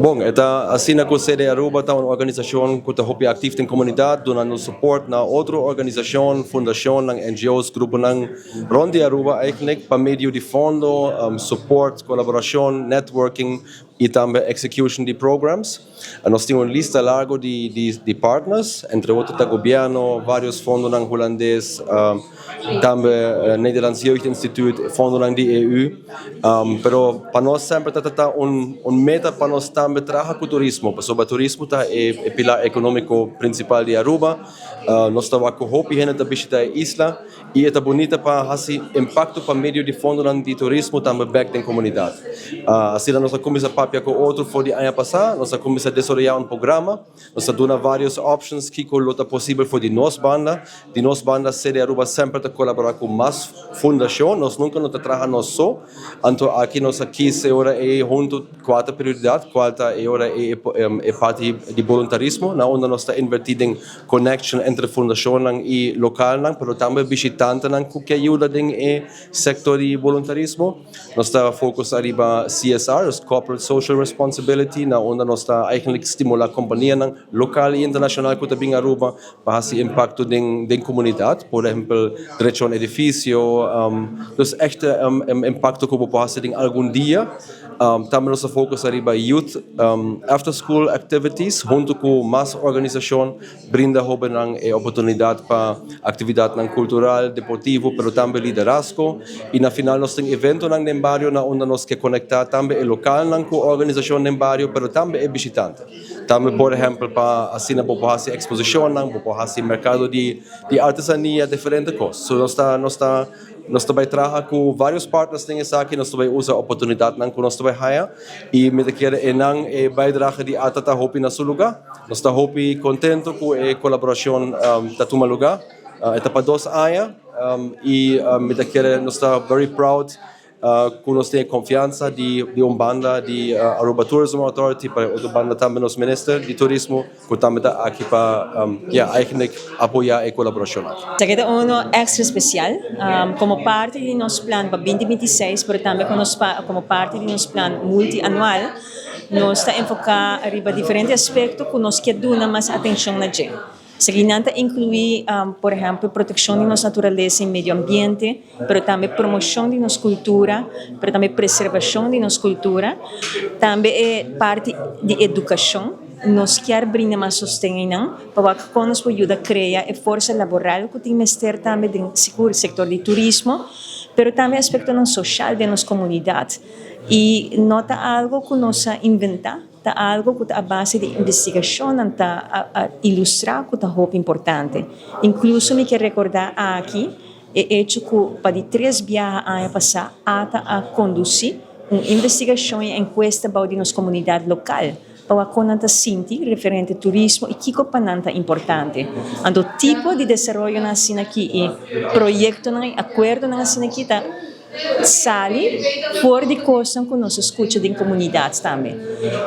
Bon, e ta asina cu CD Aruba ta un organisacion cu ta hopi actief den comunidad, dunando support na otro organisacion, fundacionnan, NGO's, gruponan rond di Aruba eigenlijk, pa medio di fondo, support, colaboracion, networking y tambe execution di programs. Nos tin un lista largo di partners, entre otro ta gobierno, varios fondonan Hulandes, tambe Nederlands Jeugdinstituut, fondonan di EU. Pero pa nos semper ta un meta pa nos tambe traha cu turismo, pasobra turismo ta e pilar economico principal di Aruba. Nos ta wak cu hopi hende ta bishita e isla y e ta bunita pa haci impacto pa medio di fondonan di turismo tambe bek den comunidad. Asina nos a cuminsa papia cu otro for di aña pasa, nos a cuminsa desaroya un programa. Nos ta duna varios options kico lo ta posibel for di nos banda. Di nos banda CD Aruba semper ta colabora cu mas fundacion, nos nunca no ta traha nos so. Anto aki nos a kies e ora ey hunto cuatro prioridad, cual ta e ora ey e parti di boluntarismo, na unda nos ta inverti den connection entre fundacionnan y localnan, pero tambe bishitantenan cu ke yuda den e sector di boluntarismo. Nos ta focus ariba CSR, dus Corporate Social Responsibility, na unda nos ta eigenlijk stimula companianan local y internacional cu ta bin Aruba pa haci impacto den comunidad. Por ehempel, drecha un edificio, dus echt impacto cu bo por haci den algun dia. Tambe nos ta focus ariba youth after school activities hunto cu mas organisacion, brinda hobennan e oportunidad pa actividadnan cultural, deportivo, pero tambe liderazgo. Y na final nos tin eventonan den bario na unda nos ke conecta tambe e localnan cu organisacion den bario, pero tambe e bishitante. Tambe, por ehempel, pa asina bo por haci exposicionnan, bo por haci mercado di artesania, diferente cos. So nos ta bay traha cu varios partners den esaki, nos ta bay usa oportunidadnan cu nos ta bay haya y mi ta kere einan e bijdrage di ATA ta hopi na su lugar. Nos ta hopi contento cu e colaboracion ta tuma lugar. E ta pa 2 aña y mi ta kere nos ta very proud cu nos tin confiansa di un banda di Aruba Tourism Authority, pa otro banda tambe nos minister di turismo, cu tambe ta aki pa ja, eigenlijk apoya e colaboracion aki. Esaki ta uno extra special, como parti di nos plan pa 2026, pero tambe como parti di nos plan multianual, nos ta enfoca riba diferente aspecto cu nos kier duna mas atencion na dje. Esakinan ta inclui, por ehempel, proteccion di nos naturalesa y medio ambiente, pero tambe promocion di nos cultura, pero tambe preservacion di nos cultura, tambe e parti di educacion. Nos kier brinda mas sosten pa cu nos por yuda crea e forsa laboral cu tin mester tambe den sector di turismo, pero tambe aspecto social di nos comunidad. Y no ta algo cu nos a inventa, ta algo cu a base di investigacion ta a ilustra cu ta hopi importante. Incluso mi kier recorda aki e hecho cu pa di tres biaha aña pasa ATA a conduci un investigacion y encuesta di nos comunidad local pa con nan ta sinti referente turismo y kico pa nan ta importante. Anto tipo di desaroyo asina aki y proyecto nan acuerdo nan asina aki ta sali for di cos cu nos scucha den comunidad tambe.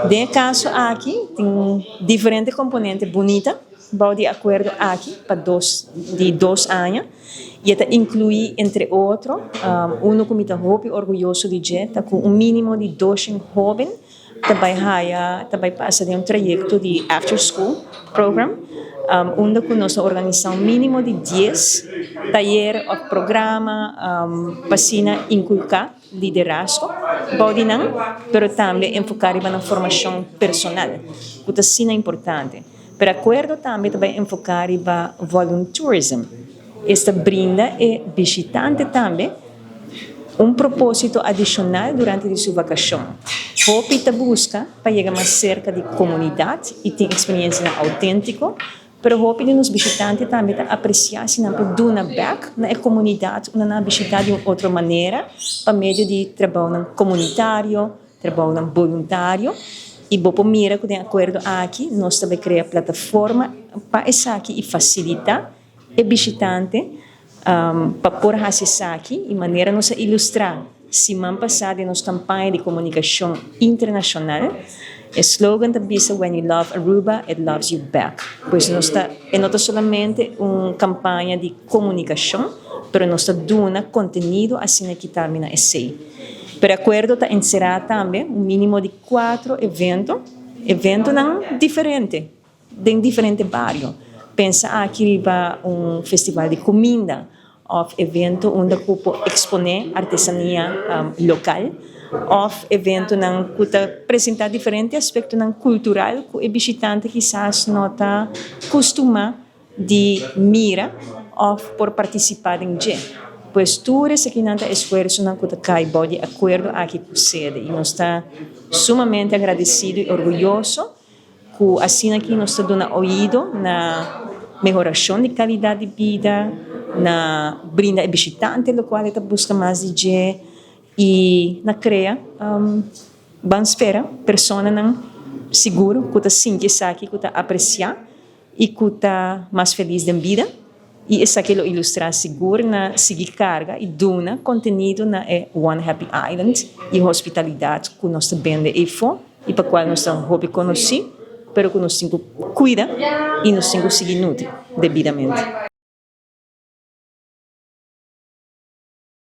Den caso aki tin diferente componente bunita bou di acuerdo aki pa 2 aña y ta inclui, entre otro, uno cu mi ta hopi orguyoso di dje, ta cu un minimo di 200 hoben tambe haya tambe pasa den un trayecto di after school program, unda cu nos a organisa un minimo di 10 tayer of programa pa asina inculca liderazgo bou di nan, pero tambe enfoca riba na formacion personal, cu ta asina importante. Pero acuerdo tambe tambe enfoca riba voluntourism. Esta brinda e bishitante tambe un proposito adicional durante su vacacion. Hopi ta busca pa yega mas cerca di comunidad y tin experiencia autentico, pero hopi di nos bishitante tambe ta aprecia si nan por duna back na e comunidad unda nan bishita di un otro manera, pa medio di trabou comunitario, trabou voluntario. Y bo por mira cu den acuerdo aki, nos tambe a crea plataforma pa esaki y facilita e bishitante pa por haci esaki y manera nos a ilustra siman pasa den nos campaña di comunicacion internacional. E slogan ta bisa: "When you love Aruba, it loves you back." Pues nos ta, e no ta solamente un campaña di comunicacion, pero nos ta duna contenido asina cu tambe na esey. Pero acuerdo ta encera tambe un minimo di cuatro evento. Eventonan diferente, den diferente bario. Pensa aki riba un festival di cuminda, of evento unda cu por expone artesania local, of eventonan cu ta presenta diferente aspectonan cultural cu e bishitante kisas no ta custuma di mira of por participa den dje. Pues tur esakinan ta esfuersonan cu ta cay bou di acuerdo aki cu sede y nos ta sumamente agradecido y orguyoso cu asina aki nos ta duna oido na mehoracion di calidad di bida, na brinda e bishitante locual e ta busca mas di dje y na crea, ban spera, personanan sigur cu ta sinti esaki, cu ta aprecia y cu ta mas feliz den bida y esaki lo ilustra sigur na sigui carga y duna contenido na e One Happy Island y hospitalidad cu nos ta bende eyfo y pa cual nos ta hopi conoci, pero cu nos tin cu cuida y nos tin cu sigui nutri debidamente.